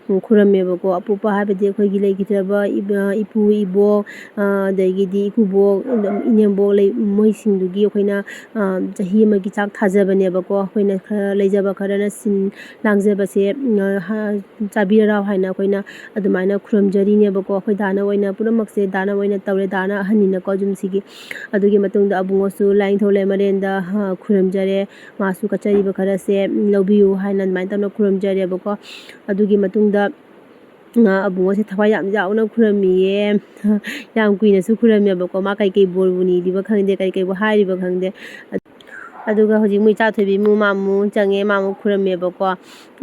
ꯎꯝ, ꯈꯨꯔꯝꯃꯦꯕꯀꯣ꯫ ꯑꯄꯣꯛꯄ ꯍꯥꯏꯕꯗꯤ ꯑꯩꯈꯣꯏꯒꯤ ꯂꯩꯈꯤꯗ꯭ꯔꯕ ꯏꯕ-, ꯏꯄꯨ, ꯏꯕꯣꯛ, ꯑ, ꯑꯗꯒꯤꯗꯤ ꯏꯀꯨꯕꯣꯛ, ꯑꯗꯨꯝ ꯏꯅꯦꯝꯕꯣꯛ ꯂꯩ, ꯃꯣꯏꯁꯤꯡꯗꯨꯒꯤ ꯑꯩꯈꯣꯏꯅ, ꯑ, ꯆꯍꯤ ꯑꯃꯒꯤ ꯆꯥꯛ ꯊꯥꯖꯕꯅꯦꯕꯀꯣ꯫ ꯑꯩꯈꯣꯏꯅ ꯈꯔ ꯂꯩꯖꯕ ꯈꯔꯅ ꯁꯤꯟ ꯂꯥꯡꯖꯕꯁꯦ, ꯎꯝ, ꯍ-, ꯆꯥꯕꯤꯔꯔꯥꯎ ꯍꯥꯏꯅ ꯑꯩꯈꯣꯏꯅ ꯑꯗꯨꯃꯥꯏꯅ ꯈꯨꯔꯨꯝꯖꯔꯤꯅꯦꯕꯀꯣ꯫ ꯑꯩꯈꯣꯏ ꯗꯥꯅ ꯑꯣꯏꯅ ꯄꯨꯝꯅꯃꯛꯁꯦ ꯗꯥꯅ ꯑꯣꯏꯅ ꯇꯧꯔꯦ꯫ ꯗꯥꯅ ꯑꯍꯟꯅꯤꯅꯀꯣ ꯌꯨꯝꯁꯤꯒꯤ꯫ ꯑꯗꯨꯒꯤ ꯃꯇꯨꯡꯗ ꯑꯕꯨꯡꯉꯣꯁꯨ ꯂꯥꯏꯅꯤꯡꯊꯧ ꯂꯩꯃꯔꯦꯟꯗ, ꯑ, ꯈꯨꯔꯨꯝꯖꯔꯦ꯫ ꯃꯥꯁꯨ ꯀꯠꯆꯔꯤꯕ ꯈꯔꯁꯦ ꯂꯧꯕꯤꯌꯨ ꯍꯥꯏꯅ ꯑꯗꯨꯃꯥꯏꯅ ꯇꯧꯅ ꯈꯨꯔꯨꯝꯖꯔꯦꯕꯀꯣ꯫ ꯑꯗꯨꯒꯤ ꯃꯇꯨꯡꯗ, ꯑ, ꯑꯕꯨꯡꯉꯣꯁꯦ ꯊꯋꯥꯏ ꯌꯥꯝ ꯌꯥꯎꯅ ꯈꯨꯔꯝꯃꯤꯌꯦ꯫ ꯌꯥꯝ ꯀꯨꯏꯅꯁꯨ ꯈꯨꯔꯝꯃꯦꯕꯀꯣ꯫ ꯃꯥ ꯀꯩꯀꯩ ꯕꯣꯔꯕꯨ ꯅꯤꯔꯤꯕ ꯈꯪꯗꯦ, ꯀꯩꯀꯩꯕꯨ ꯍꯥꯏꯔꯤꯕ ꯈꯪꯗꯦ꯫ ꯑꯗꯨꯒ ꯍꯧꯖꯤꯛ ꯃꯣꯏ ꯏꯆꯥ ꯊꯣꯏꯕꯤ ꯃꯨ ꯃꯥ ꯑꯃꯨꯛ ꯆꯪꯉꯦ, ꯃꯥ ꯑꯃꯨꯛ ꯈꯨꯔꯝꯃꯦꯕꯀꯣ꯫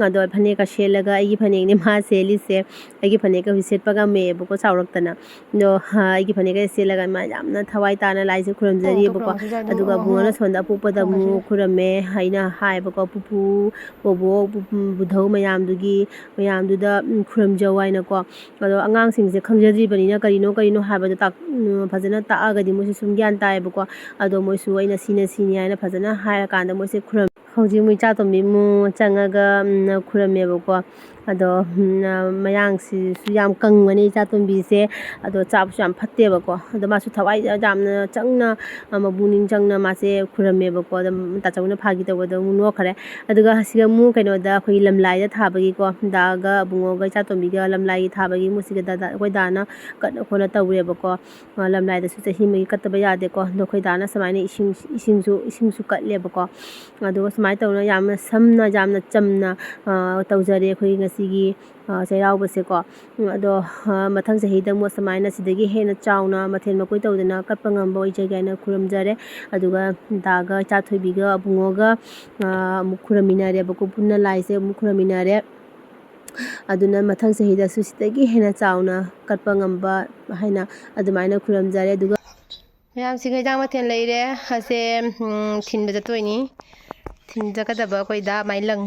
ꯑꯗꯣ ꯐꯅꯦꯛꯀ ꯁꯦꯠꯂꯒ, ꯑꯩꯒꯤ ꯐꯅꯦꯛꯅꯦ ꯃꯥ ꯁꯦꯠꯂꯤꯁꯦ꯫ ꯑꯩꯒꯤ ꯐꯅꯦꯛꯀ ꯍꯧꯖꯤꯛ ꯁꯦꯠꯄ ꯉꯝꯃꯦꯕꯀꯣ, ꯆꯥꯎꯔꯛꯇꯅ꯫ ꯑꯗꯣ, ꯍꯥ, ꯑꯩꯒꯤ ꯐꯅꯦꯛꯀ ꯁꯦꯠꯂꯒ ꯃꯥ ꯌꯥꯝꯅ ꯊꯋꯥꯏ ꯇꯥꯅ ꯂꯥꯏꯁꯦ ꯈꯨꯔꯨꯝꯖꯔꯤꯕꯀꯣ꯫ ꯑꯗꯨꯒ ꯑꯕꯨꯡꯉꯣꯅ ꯁꯣꯝꯗ ꯑꯄꯣꯛꯄꯗ ꯑꯃꯨꯛ ꯈꯨꯔꯝꯃꯦ꯫ ꯑꯩꯅ ꯍꯥꯏꯕꯀꯣ, ꯄꯨꯄꯨ, ꯕꯣꯕꯣꯛ, ꯄꯨ-, ꯕꯨꯙꯧ ꯃꯌꯥꯝꯗꯨꯒꯤ, ꯃꯌꯥꯝꯗꯨꯗ, ꯎꯝ, ꯈꯨꯔꯨꯝꯖꯧ ꯍꯥꯏꯅꯀꯣ꯫ ꯑꯗꯣ ꯑꯉꯥꯡꯁꯤꯡꯁꯦ ꯈꯪꯖꯗ꯭ꯔꯤꯕꯅꯤꯅ ꯀꯔꯤꯅꯣ ꯀꯔꯤꯅꯣ ꯍꯥꯏꯕꯗꯣ ꯇꯥꯛ-, ꯎꯝ, ꯐꯖꯅ ꯇꯥꯛꯑꯒꯗꯤ ꯃꯣꯏꯁꯨ ꯁꯨꯝ ꯒ꯭ꯌꯥꯟ ꯇꯥꯏꯌꯦꯕꯀꯣ꯫ ꯑꯗꯣ ꯃꯣꯏꯁꯨ ꯑꯩꯅ ꯁꯤꯅ ꯁꯤꯅꯤ ꯍꯥꯏꯅ ꯐꯖꯅ ꯍꯥꯏꯔꯀꯥꯟꯗ ꯃꯣꯏꯁꯦ ꯈꯨꯔꯨꯝ-, ꯍꯧꯖꯤꯛ ꯃꯣꯏ ꯏꯆꯥꯇꯣꯝꯕꯤ ꯃꯨ ꯆꯪꯉꯒ, ꯎꯝ, ꯈꯨꯔꯝꯃꯦꯕꯀꯣ꯫ ꯑꯗꯣ, ꯎꯝ, ꯃꯌꯥꯡꯁꯤꯁꯨ ꯌꯥꯝ ꯀꯪꯕꯅꯦ ꯏꯆꯥꯇꯣꯝꯕꯤꯁꯦ꯫ ꯑꯗꯣ ꯆꯥꯕꯁꯨ ꯌꯥꯝ ꯐꯠꯇꯦꯕꯀꯣ꯫ ꯑꯗꯣ ꯃꯥꯁꯨ ꯊꯋꯥꯏ ꯌꯥꯝꯅ ꯆꯪꯅ, ꯑ, ꯃꯄꯨꯛꯅꯤꯡ ꯆꯪꯅ ꯃꯥꯁꯦ ꯈꯨꯔꯝꯃꯦꯕꯀꯣ꯫ ꯑꯗꯣ ꯇꯥꯆꯧꯅ ꯐꯥꯒꯤ ꯇꯧꯕꯗ ꯑꯃꯨꯛ ꯅꯣꯛꯈ꯭ꯔꯦ꯫ ꯑꯗꯨꯒ ꯁꯤꯗ ꯑꯃꯨꯛ ꯀꯩꯅꯣꯗ ꯑꯩꯈꯣꯏꯒꯤ ꯂꯝꯂꯥꯏꯗ ꯊꯥꯕꯒꯤꯀꯣ, ꯗꯥꯒ ꯑꯕꯨꯡꯉꯣꯒ ꯏꯆꯥꯇꯣꯝꯕꯤꯒ ꯂꯝꯂꯥꯏꯒꯤ ꯊꯥꯕꯒꯤ ꯃꯣꯏꯁꯤꯒ ꯗꯥꯗꯥ, ꯑꯩꯈꯣꯏ ꯗꯥꯅ ꯀꯠꯅ ꯈꯣꯠꯅ ꯇꯧꯔꯦꯕꯀꯣ꯫ ꯑ, ꯂꯝꯂꯥꯏꯗꯁꯨ ꯆꯍꯤ ꯑꯃꯒꯤ ꯀꯠꯇꯕ ꯌꯥꯗꯦꯀꯣ꯫ ꯑꯗꯣ ꯑꯩꯈꯣꯏ ꯗꯥꯅ ꯁꯨꯃꯥꯏꯅ ꯏꯁꯤꯡ, ꯏꯁꯤꯡꯁꯨ, ꯏꯁꯤꯡꯁꯨ ꯀꯠꯂꯦꯕꯀꯣ꯫ ꯑꯗꯨꯒ ꯁꯨꯃꯥꯏꯅ ꯇꯧꯅ ꯌꯥꯝꯅ ꯁꯝꯅ, ꯌꯥꯝꯅ ꯆꯝꯅ, ꯑ, ꯇꯧꯖꯔꯦ ꯑꯩꯈꯣꯏ ꯉꯁꯤꯒꯤ, ꯑ, ꯆꯩꯔꯥꯎꯕꯁꯦꯀꯣ꯫ ꯎꯝ, ꯑꯗꯣ, ꯑ, ꯃꯊꯪ ꯆꯍꯤꯗ ꯑꯃꯨꯛ ꯁꯨꯃꯥꯏꯅ ꯁꯤꯗꯒꯤ ꯍꯦꯟꯅ ꯆꯥꯎꯅ ꯃꯊꯦꯜ ꯃꯀꯣꯏ ꯇꯧꯗꯅ ꯀꯠꯄ ꯉꯝꯕ ꯑꯣꯏꯖꯒꯦ ꯍꯥꯏꯅ ꯈꯨꯔꯨꯝꯖꯔꯦ꯫ ꯑꯗꯨꯒ ꯗꯥꯒ, ꯏꯆꯥꯊꯣꯏꯕꯤꯒ, ꯑꯕꯨꯡꯉꯣꯒ, ꯑ, ꯑꯃꯨꯛ ꯈꯨꯔꯨꯝꯃꯤꯟꯅꯔꯦꯕꯀꯣ, ꯄꯨꯟꯅ ꯂꯥꯏꯁꯦ ꯑꯃꯨꯛ ꯈꯨꯔꯨꯝꯃꯤꯟꯅꯔꯦ꯫ ꯑꯗꯨꯅ ꯃꯊꯪ ꯆꯍꯤꯗꯁꯨ ꯁꯤꯗꯒꯤ ꯍꯦꯟꯅ ꯆꯥꯎꯅ ꯀꯠꯄ ꯉꯝꯕ ꯍꯥꯏꯅ ꯑꯗꯨꯃꯥꯏꯅ ꯈꯨꯔꯨꯝꯖꯔꯦ꯫ ꯑꯗꯨꯒ ꯃꯌꯥꯝꯁꯤꯡ ꯍꯩꯖꯥꯡ ꯃꯊꯦꯜ ꯂꯩꯔꯦ꯫ ꯑꯁꯦ, ꯎꯝ, ꯊꯤꯟꯕ ꯆꯠꯇꯣꯏꯅꯤ꯫ ꯊꯤꯟ ꯆꯠꯀꯗꯕ ꯑꯩꯈꯣꯏꯗ ꯃꯥꯏꯂꯪ,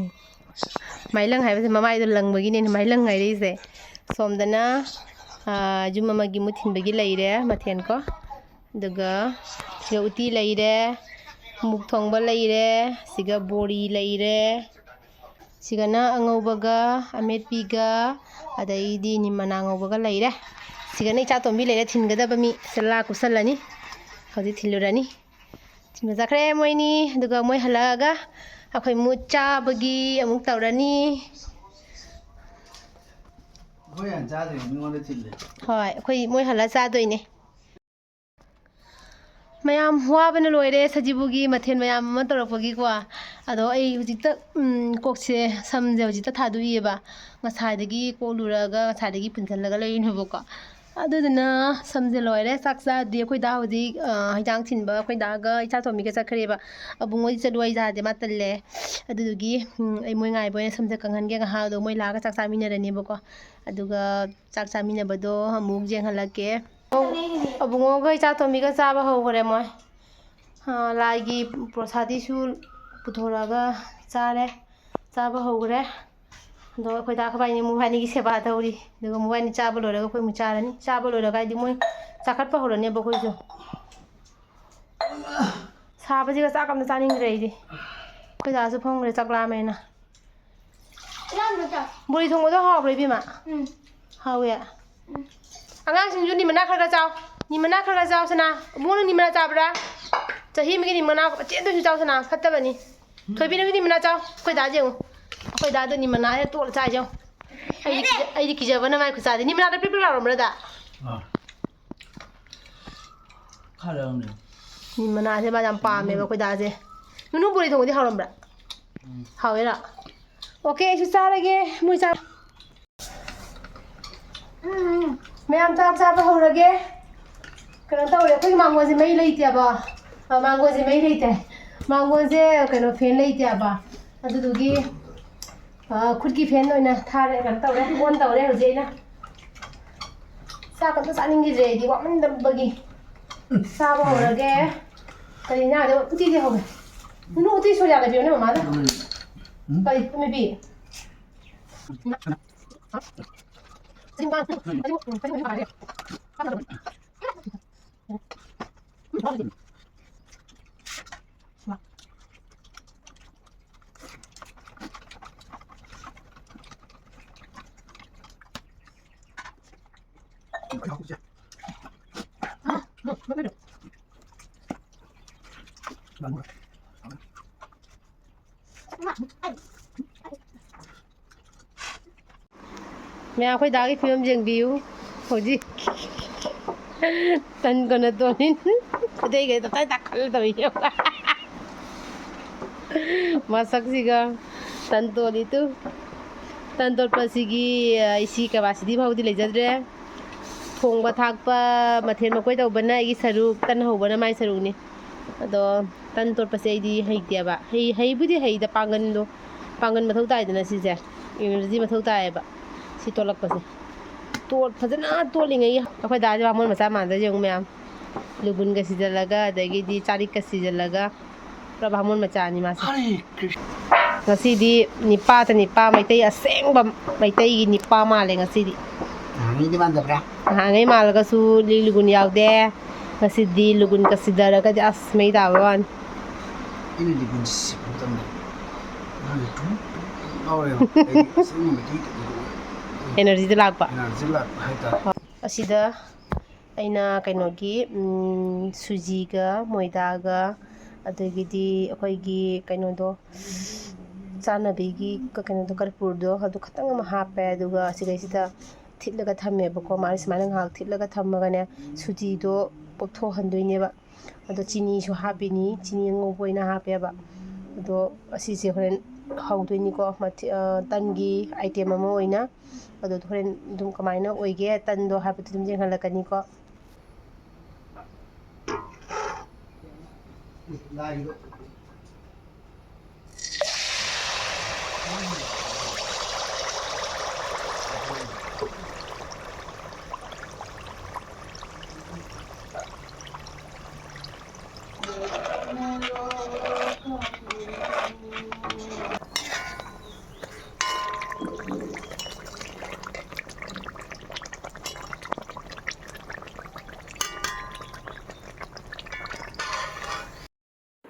ꯃꯥꯏꯂꯪ ꯍꯥꯏꯕꯁꯦ ꯃꯃꯥꯏꯗꯣ ꯂꯪꯕꯒꯤꯅꯦ ꯃꯥꯏꯂꯪ ꯍꯥꯏꯔꯛꯏꯁꯦ꯫ ꯁꯣꯝꯗꯅ, ꯑꯥ, ꯌꯨꯝ ꯑꯃꯒꯤ ꯃꯨꯠ ꯊꯤꯟꯕꯒꯤ ꯂꯩꯔꯦ ꯃꯊꯦꯜ ꯀꯣ꯫ ꯑꯗꯨꯒ ꯁꯤꯒ ꯎꯇꯤ ꯂꯩꯔꯦ, ꯃꯨꯛ ꯊꯣꯡꯕ ꯂꯩꯔꯦ, ꯁꯤꯒ ꯕꯣꯔꯤ ꯂꯩꯔꯦ, ꯁꯤꯒꯅ ꯑꯉꯧꯕꯒ ꯑꯃꯦꯠꯄꯤꯒ, ꯑꯗꯩꯗꯤ ꯅꯤꯝ ꯃꯅꯥ ꯉꯧꯕꯒ ꯂꯩꯔꯦ꯫ ꯁꯤꯒꯅ ꯏꯆꯥ ꯇꯣꯝꯕꯤ ꯂꯩꯔꯦ, ꯊꯤꯟꯒꯗꯕ ꯃꯤ꯫ ꯁꯦ ꯂꯥ ꯀꯨꯞꯁꯜꯂꯅꯤ꯫ ꯍꯧꯖꯤꯛ ꯊꯤꯜꯂꯨꯔꯅꯤ꯫ ꯊꯤꯟꯕ ꯆꯠꯈ꯭ꯔꯦ ꯃꯣꯏꯅꯤ꯫ ꯑꯗꯨꯒ ꯃꯣꯏ ꯍꯜꯂꯛꯑꯒ ꯑꯩꯈꯣꯏ ꯃꯨꯠ ꯆꯥꯕꯒꯤ ꯑꯃꯨꯛ ꯇꯧꯔꯅꯤ꯫ ꯑꯩꯈꯣꯏ ꯍꯥꯟꯅ ꯆꯥꯗꯣꯏꯅꯦ, ꯃꯤꯉꯣꯟꯗ ꯊꯤꯜꯂꯦ꯫ ꯍꯣꯏ, ꯑꯩꯈꯣꯏ ꯃꯣꯏ ꯍꯜꯂꯛꯑ ꯆꯥꯗꯣꯏꯅꯦ꯫ ꯃꯌꯥꯝ ꯋꯥꯕꯅ ꯂꯣꯏꯔꯦ, ꯁꯖꯤꯕꯨꯒꯤ ꯃꯊꯦꯜ ꯃꯌꯥꯝ ꯑꯃ ꯇꯧꯔꯛꯄꯒꯤꯀꯣ꯫ ꯑꯗꯣ ꯑꯩ ꯍꯧꯖꯤꯛꯇ, ꯎꯝ, ꯀꯣꯛꯁꯦ, ꯁꯝꯁꯦ ꯍꯧꯖꯤꯛꯇ ꯊꯥꯗꯣꯛꯏꯑꯕ꯫ ꯉꯁꯥꯏꯗꯒꯤ ꯀꯣꯛꯂꯨꯔꯒ ꯉꯁꯥꯏꯗꯒꯤ ꯄꯨꯟꯁꯤꯜꯂꯒ ꯂꯩꯔꯤꯅꯦꯕꯀꯣ꯫ ꯑꯗꯨꯗꯨꯅ ꯁꯝꯁꯦ ꯂꯣꯏꯔꯦ꯫ ꯆꯥꯛ ꯆꯥꯗ꯭ꯔꯤ꯫ ꯑꯩꯈꯣꯏ ꯗꯥ ꯍꯧꯖꯤꯛ, ꯑ, ꯍꯤꯟꯖꯥꯡ ꯊꯤꯟꯕ ꯑꯩꯈꯣꯏ ꯗꯥꯒ ꯏꯆꯥ ꯇꯣꯝꯕꯤꯒ ꯆꯠꯈ꯭ꯔꯦꯕ꯫ ꯑꯕꯨꯡꯉꯣꯗꯤ ꯆꯠꯂꯨ ꯑꯩ ꯌꯥꯗꯦ, ꯃꯥ ꯇꯜꯂꯦ꯫ ꯑꯗꯨꯗꯨꯒꯤ, ꯎꯝ, ꯑꯩ ꯃꯣꯏ ꯉꯥꯏꯕ ꯑꯣꯏꯅ ꯁꯝꯁꯦ ꯀꯪꯍꯟꯒꯦ꯫ ꯉꯥꯏꯍꯥꯛ ꯑꯗꯣ ꯃꯣꯏ ꯂꯥꯛꯑꯒ ꯆꯥꯛ ꯆꯥꯃꯤꯟꯅꯔꯅꯦꯕꯀꯣ꯫ ꯑꯗꯨꯒ ꯆꯥꯛ ꯆꯥꯃꯤꯟꯅꯕꯗꯣ ꯑꯃꯨꯛ ꯌꯦꯡꯍꯜꯂꯛꯀꯦ꯫ ꯑꯕꯨꯡꯉꯣꯒ ꯏꯆꯥ ꯇꯣꯝꯕꯤꯒ ꯆꯥꯕ ꯍꯧꯈ꯭ꯔꯦ ꯃꯣꯏ꯫ ꯑ, ꯂꯥꯏꯒꯤ ꯄ꯭ꯔꯣꯁꯥꯗꯤꯁꯨ ꯄꯨꯊꯣꯔꯛꯑꯒ ꯆꯥꯔꯦ꯫ ꯆꯥꯕ ꯍꯧꯈ꯭ꯔꯦ꯫ ꯑꯗꯣ ꯑꯩꯈꯣꯏ ꯗꯥ ꯑꯩꯈꯣꯏ ꯕꯥꯅꯤ ꯃꯣꯏꯕꯥꯅꯤꯒꯤ ꯁꯦꯕꯥ ꯇꯧꯔꯤ꯫ ꯑꯗꯨꯒ ꯃꯣꯏꯕꯥꯅꯤ ꯆꯥꯕ ꯂꯣꯏꯔꯒ ꯑꯩꯈꯣꯏ ꯑꯃꯨꯛ ꯆꯥꯔꯅꯤ꯫ ꯆꯥꯕ ꯂꯣꯏꯔꯒ ꯍꯥꯏꯗꯤ ꯃꯣꯏ ꯆꯥꯈꯠꯄ ꯍꯧꯔꯅꯦꯕ ꯑꯩꯈꯣꯏꯁꯨ꯫ ꯁꯥꯕꯁꯤꯒ ꯆꯥꯛ ꯑꯝꯇ ꯆꯥꯅꯤꯡꯗ꯭ꯔꯦ ꯑꯩꯗꯤ꯫ ꯑꯩꯈꯣꯏ ꯗꯥꯁꯨ ꯐꯝꯈ꯭ꯔꯦ ꯆꯥꯛ ꯂꯥꯝꯃꯦꯅ꯫ ꯏꯌꯥꯝꯕ ꯆꯥꯎ꯫ ꯕꯣꯔꯤ ꯊꯣꯡꯕꯗꯣ ꯍꯥꯎꯕ꯭ꯔꯣ, ꯏꯕꯦꯝꯃ? ꯎꯝ꯫ ꯍꯥꯎꯋꯦ? ꯎꯝ꯫ ꯑꯉꯥꯡꯁꯤꯡꯁꯨ ꯅꯤꯃꯅꯥ ꯈꯔ ꯈꯔ ꯆꯥꯎ꯫ ꯅꯤꯃꯅꯥ ꯈꯔ ꯈꯔ ꯆꯥꯎ, ꯁꯅꯥ꯫ ꯏꯕꯨꯡꯉꯣ, ꯅꯪ ꯅꯤꯃꯅꯥ ꯆꯥꯕ꯭ꯔꯥ? ꯆꯍꯤ ꯑꯃꯒꯤ ꯅꯤꯃꯅꯥ ꯃꯆꯦꯠ ꯑꯝꯇꯁꯨ ꯆꯥꯎ, ꯁꯅꯥ꯫ ꯐꯠꯇꯕꯅꯤ꯫ ꯊꯣꯏꯕꯤ, ꯅꯪꯗꯤ ꯅꯤꯃꯅꯥ ꯆꯥꯎ꯫ ꯑꯩꯈꯣꯏ ꯗꯥꯁꯦ ꯌꯦꯡꯉꯨ꯫ ꯑꯩꯈꯣꯏ ꯗꯥꯗꯣ ꯅꯤꯃꯅꯥꯁꯦ ꯇꯣꯠꯂ ꯆꯥꯏꯁꯦ ꯌꯦꯡꯉꯨ꯫ ꯑꯩꯗꯤ ꯀꯤꯖ-, ꯑꯩꯗꯤ ꯀꯤꯖꯕꯅ ꯃꯥꯏ ꯈꯨꯠꯆꯥꯁꯦ꯫ ꯅꯤꯃꯅꯥꯗꯣ ꯄ꯭ꯔꯤꯛ ꯄ꯭ꯔꯤꯛ ꯂꯥꯎꯔꯝꯕ꯭ꯔꯥ, ꯗꯥ? ꯑꯥ꯫ ꯈꯔ ꯂꯧꯔꯝꯃꯦ꯫ ꯅꯤꯃꯅꯥꯁꯦ ꯃꯥ ꯌꯥꯝ ꯄꯥꯝꯃꯦꯕ ꯑꯩꯈꯣꯏ ꯗꯥꯁꯦ꯫ ꯅꯨꯅꯨ ꯕꯣꯔꯤ ꯊꯣꯡꯕꯗꯤ ꯍꯥꯎꯔꯝꯕ꯭ꯔꯥ? ꯍꯥꯎꯋꯦꯔꯥ? ꯑꯣꯀꯦ, ꯑꯩꯁꯨ ꯆꯥꯔꯒꯦ꯫ ꯃꯣꯏ ꯆꯥ-, ꯎꯝ, ꯃꯌꯥꯝ ꯆꯥꯛ ꯆꯥꯕ ꯍꯧꯔꯒꯦ꯫ ꯀꯩꯅꯣ ꯇꯧꯔꯦ, ꯑꯩꯈꯣꯏꯒꯤ ꯃꯥꯡꯒꯣꯟꯁꯦ ꯃꯩ ꯂꯩꯇꯦꯕ꯫ ꯑ, ꯃꯥꯡꯒꯣꯟꯁꯦ ꯃꯩ ꯂꯩꯇꯦ꯫ ꯃꯥꯡꯒꯣꯟꯁꯦ ꯀꯩꯅꯣ, ꯐꯦꯟ ꯂꯩꯇꯦꯕ꯫ ꯑꯗꯨꯗꯨꯒꯤ, ꯑ, ꯈꯨꯠꯀꯤ ꯐꯦꯟ ꯑꯣꯏꯅ ꯊꯥꯔꯦ, ꯀꯩꯅꯣ ꯇꯧꯔꯦ, ꯑꯣꯟ ꯇꯧꯔꯦ ꯍꯧꯖꯤꯛ ꯑꯩꯅ꯫ ꯆꯥꯛ ꯑꯝꯇ ꯆꯥꯅꯤꯡꯈꯤꯗ꯭ꯔꯦ ꯑꯩꯗꯤ, ꯋꯥꯃꯟꯗꯕꯒꯤ꯫ ꯆꯥꯕ ꯍꯧꯔꯒꯦ꯫ ꯀꯔꯤ ꯏꯟꯖꯥꯡꯗꯤ ꯎꯇꯤꯗꯤ ꯍꯧꯔꯦ꯫ ꯅꯨ ꯎꯇꯤ ꯁꯣꯏꯖꯥꯒ ꯄꯤꯌꯨꯅꯦ ꯃꯃꯥꯗ꯫ ꯎꯝ꯫ ꯀꯔꯤ ꯅꯨꯄꯤ? ꯃꯌꯥꯝ, ꯑꯩꯈꯣꯏ ꯗꯥꯒꯤ ꯐꯤꯕꯝ ꯌꯦꯡꯕꯤꯌꯨ꯫ ꯍꯧꯖꯤꯛ ꯇꯟ ꯀꯣꯟꯅ ꯇꯣꯟꯅꯤ꯫ ꯑꯗꯩ ꯀꯩ ꯇꯞꯇꯥꯏ ꯇꯥꯈꯠꯂ ꯇꯧꯏ꯫ ꯃꯁꯛꯁꯤꯒ ꯇꯟ ꯇꯣꯜꯂꯤ ꯇꯨ꯫ ꯇꯟ ꯇꯣꯠꯄꯁꯤꯒꯤ, ꯑ, ꯏꯁꯤ capacity ꯐꯥꯎꯗꯤ ꯂꯩꯖꯗ꯭ꯔꯦ꯫ ꯊꯣꯡꯕ ꯊꯥꯛꯄ, ꯃꯊꯦꯜ ꯃꯀꯣꯏ ꯇꯧꯕꯅ ꯑꯩꯒꯤ ꯁꯔꯨꯛ, ꯇꯟ ꯍꯧꯕꯅ ꯃꯥꯏ ꯁꯔꯨꯛꯅꯤ꯫ ꯑꯗꯣ ꯇꯟ ꯇꯣꯠꯄꯁꯦ ꯑꯩꯗꯤ ꯍꯩꯇꯦꯕ꯫ ꯍꯩ, ꯍꯩꯕꯨꯗꯤ ꯍꯩꯗ, ꯄꯥꯡꯒꯟꯗꯣ, ꯄꯥꯡꯒꯟ ꯃꯊꯧ ꯇꯥꯏꯗꯅ ꯁꯤꯁꯦ, energy ꯃꯊꯧ ꯇꯥꯏꯌꯦꯕ ꯁꯤ ꯇꯣꯠꯂꯛꯄꯁꯦ꯫ ꯇꯣꯠ-, ꯐꯖꯅ ꯇꯣꯠꯂꯤꯉꯩ ꯑꯩꯈꯣꯏ ꯗꯥꯁꯦ ꯕꯥꯃꯣꯟ ꯃꯆꯥ ꯃꯥꯟꯗ ꯌꯦꯡꯉꯨ ꯃꯌꯥꯝ꯫ ꯂꯨꯒꯨꯟꯒ ꯁꯤꯖꯜꯂꯒ, ꯑꯗꯒꯤꯗꯤ ꯆꯥꯔꯤꯛꯀ ꯁꯤꯖꯜꯂꯒ, ꯄꯨꯔꯥ ꯕꯥꯃꯣꯟ ꯃꯆꯥꯅꯤ ꯃꯥꯁꯦ꯫ ꯍꯔꯦ ꯀ꯭ꯔꯤꯁ-꯫ ꯉꯁꯤꯗꯤ ꯅꯤꯄꯥꯇ ꯅꯤꯄꯥ, ꯃꯩꯇꯩ ꯑꯁꯦꯡꯕ ꯃꯩꯇꯩꯒꯤ ꯅꯤꯄꯥ ꯃꯥꯜꯂꯦ ꯉꯁꯤꯗꯤ꯫ ꯅꯍꯥꯟꯉꯩꯗꯤ ꯃꯥꯟꯗꯕ꯭ꯔꯥ? ꯅꯍꯥꯟꯉꯩ ꯃꯥꯜꯂꯒꯁꯨ ꯂꯤꯛ ꯂꯨꯒꯨꯟ ꯌꯥꯎꯗꯦ꯫ ꯉꯁꯤꯗꯤ ꯂꯨꯒꯨꯟꯒ ꯁꯤꯗꯔꯒꯗꯤ ꯑꯁ ꯃꯩ ꯇꯥꯕ ꯋꯥꯅꯤ꯫ ꯑꯩꯅ ꯂꯤꯒꯨꯟ ꯁꯤꯕ ꯃꯇꯝꯗ ꯃꯥꯁꯦ ꯗꯨꯞ ꯗꯨꯞ ꯂꯥꯎꯔꯦꯕ꯫ ꯑꯩꯗꯤ ꯑꯁꯦꯡꯕ ꯃꯩꯇꯩ ꯇꯧꯕꯗꯣ ꯑꯣꯏ-, energyꯗ ꯂꯥꯛꯄ꯫ Energy ꯂꯥꯛꯄ ꯍꯥꯏꯇꯥꯔꯦ꯫ ꯑꯁꯤꯗ ꯑꯩꯅ ꯀꯩꯅꯣꯒꯤ, ꯎꯝ, ꯁꯨꯖꯤꯒ ꯃꯣꯏꯗꯥꯒ, ꯑꯗꯒꯤꯗꯤ ꯑꯩꯈꯣꯏꯒꯤ ꯀꯩꯅꯣꯗꯣ, ꯆꯥꯅꯕꯤꯒꯤ ꯀ-, ꯀꯩꯅꯣꯗꯣ, ꯀꯔꯄꯨꯔꯗꯣ, ꯑꯗꯨ ꯈꯇꯪ ꯑꯃ ꯍꯥꯞꯄꯦ꯫ ꯑꯗꯨꯒ ꯑꯁꯤꯗꯩꯁꯤꯗ ꯊꯤꯠꯂꯒ ꯊꯝꯃꯦꯕꯀꯣ꯫ ꯃꯥꯁꯦ ꯁꯨꯃꯥꯏꯅ ꯉꯥꯏꯍꯥꯛ ꯊꯤꯠꯂꯒ ꯊꯝꯃꯒꯅꯦ, ꯁꯨꯖꯤꯗꯣ ꯄꯣꯞꯊꯣꯛꯍꯟꯗꯣꯏꯅꯦꯕ꯫ ꯑꯗꯣ ꯆꯤꯅꯤꯁꯨ ꯍꯥꯞꯄꯤꯅꯤ, ꯆꯤꯅꯤ ꯑꯉꯧꯕ ꯑꯣꯏꯅ ꯍꯥꯞꯄꯦꯕ꯫ ꯑꯗꯣ ꯑꯁꯤꯁꯦ ꯍꯣꯔꯦꯟ ꯍꯧꯗꯣꯏꯅꯤꯀꯣ, ꯃꯊꯦ-, ꯑ, ꯇꯟꯒꯤ item ꯑꯃ ꯑꯣꯏꯅ꯫ ꯑꯗꯣ ꯍꯣꯔꯦꯟ ꯑꯗꯨꯝ ꯀꯃꯥꯏꯅ ꯑꯣꯏꯒꯦ ꯇꯟꯗꯣ ꯍꯥꯏꯕꯗꯨ ꯑꯗꯨꯝ ꯌꯦꯡꯍꯜꯂꯛꯀꯅꯤꯀꯣ꯫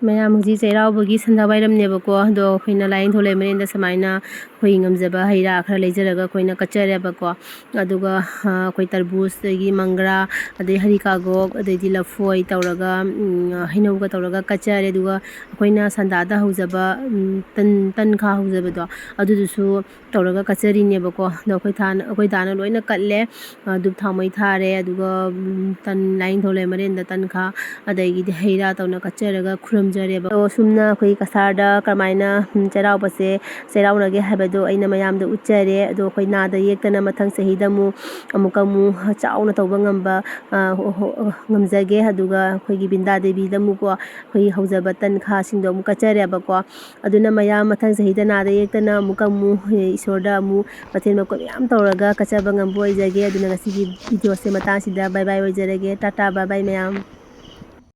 ꯃꯌꯥꯝ, ꯍꯧꯖꯤꯛ ꯆꯩꯔꯥꯎꯕꯒꯤ ꯁꯟꯗꯥ ꯋꯥꯏꯔꯝꯅꯦꯕꯀꯣ, ꯑꯗꯣ ꯑꯩꯈꯣꯏꯅ ꯂꯥꯏꯅꯤꯡꯊꯧ ꯂꯩꯃꯔꯦꯟꯗ ꯁꯨꯃꯥꯏꯅ ꯑꯩꯈꯣꯏ ꯉꯝꯖꯕ ꯍꯩ ꯔꯥ ꯈꯔ ꯂꯩꯖꯔꯒ ꯑꯩꯈꯣꯏꯅ ꯀꯠꯆꯔꯦꯕꯀꯣ꯫ ꯑꯗꯨꯒ, ꯑ, ꯑꯩꯈꯣꯏ ꯇꯔꯕꯨꯖ, ꯑꯗꯒꯤ ꯃꯪꯒ꯭ꯔꯥ, ꯑꯗꯩ ꯍꯔꯤꯀꯥꯒꯣꯛ, ꯑꯗꯩꯗꯤ ꯂꯐꯣꯏ ꯇꯧꯔꯒ, ꯎꯝ, ꯍꯩꯅꯧꯒ ꯇꯧꯔꯒ ꯀꯠꯆꯔꯦ꯫ ꯑꯗꯨꯒ ꯑꯩꯈꯣꯏꯅ ꯁꯟꯗꯥꯗ ꯍꯧꯖꯕ, ꯎꯝ, ꯇꯟ, ꯇꯟꯈꯥ ꯍꯧꯖꯕꯗꯣ, ꯑꯗꯨꯗꯨꯁꯨ ꯇꯧꯔꯒ ꯀꯠꯆꯔꯤꯅꯦꯕꯀꯣ꯫ ꯑꯗꯣ ꯑꯩꯈꯣꯏ ꯊꯥꯅ-, ꯑꯩꯈꯣꯏ ꯗꯥꯅ ꯂꯣꯏꯅ ꯀꯠꯂꯦ꯫ ꯑ, ꯙꯨꯞ ꯊꯥꯎꯃꯩ ꯊꯥꯔꯦ, ꯑꯗꯨꯒ, ꯎꯝ, ꯇꯟ, ꯂꯥꯏꯅꯤꯡꯊꯧ ꯂꯩꯃꯔꯦꯟꯗ ꯇꯟꯈꯥ, ꯑꯗꯒꯤꯗꯤ ꯍꯩ ꯔꯥ ꯇꯧꯅ ꯀꯠꯆꯔꯒ ꯈꯨꯔꯨꯝꯖꯔꯦꯕ꯫ ꯑꯗꯣ ꯁꯨꯝꯅ ꯑꯩꯈꯣꯏ ꯀꯁꯥꯔꯗ ꯀꯔꯝꯍꯥꯏꯅ, ꯎꯝ, ꯆꯩꯔꯥꯎꯕꯁꯦ ꯆꯩꯔꯥꯎꯅꯒꯦ ꯍꯥꯏꯕꯗꯣ ꯑꯩꯅ ꯃꯌꯥꯝꯗ ꯎꯠꯆꯔꯦ꯫ ꯑꯗꯣ ꯑꯩꯈꯣꯏ ꯅꯥꯗ ꯌꯦꯛꯇꯅ ꯃꯊꯪ ꯆꯍꯤꯗ ꯑꯃꯨꯛ, ꯑꯃꯨꯛꯀ ꯑꯃꯨꯛ ꯆꯥꯎꯅ ꯇꯧꯕ ꯉꯝꯕ, ꯑ, ꯍꯣ-, ꯍꯣ-, ꯉꯝꯖꯒꯦ꯫ ꯑꯗꯨꯒ ꯑꯩꯈꯣꯏꯒꯤ ꯕꯤꯟꯗꯥ ꯗꯦꯕꯤꯗ ꯑꯃꯨꯛꯀꯣ, ꯑꯩꯈꯣꯏꯒꯤ ꯍꯧꯖꯕ ꯇꯟꯈꯥꯁꯤꯡꯗꯣ ꯑꯃꯨꯛ ꯀꯠꯆꯔꯦꯕꯀꯣ꯫ ꯑꯗꯨꯅ ꯃꯌꯥꯝ ꯃꯊꯪ ꯆꯍꯤꯗ ꯅꯥꯗ ꯌꯦꯛꯇꯅ ꯑꯃꯨꯛꯀ ꯑꯃꯨꯛ, ꯑꯦ, ꯏꯁꯣꯔꯗ ꯑꯃꯨꯛ ꯃꯊꯦꯜ ꯃꯀꯣꯏ ꯃꯌꯥꯝ ꯇꯧꯔꯒ ꯀꯠꯆꯕ ꯉꯝꯕ ꯑꯣꯏꯖꯒꯦ꯫ ꯑꯗꯨꯅ ꯉꯁꯤꯒꯤ video ꯁꯦ ꯃꯇꯥꯡꯁꯤꯗ bye bye ꯑꯣꯏꯖꯔꯒꯦ꯫ Tata, bye bye ꯃꯌꯥꯝ꯫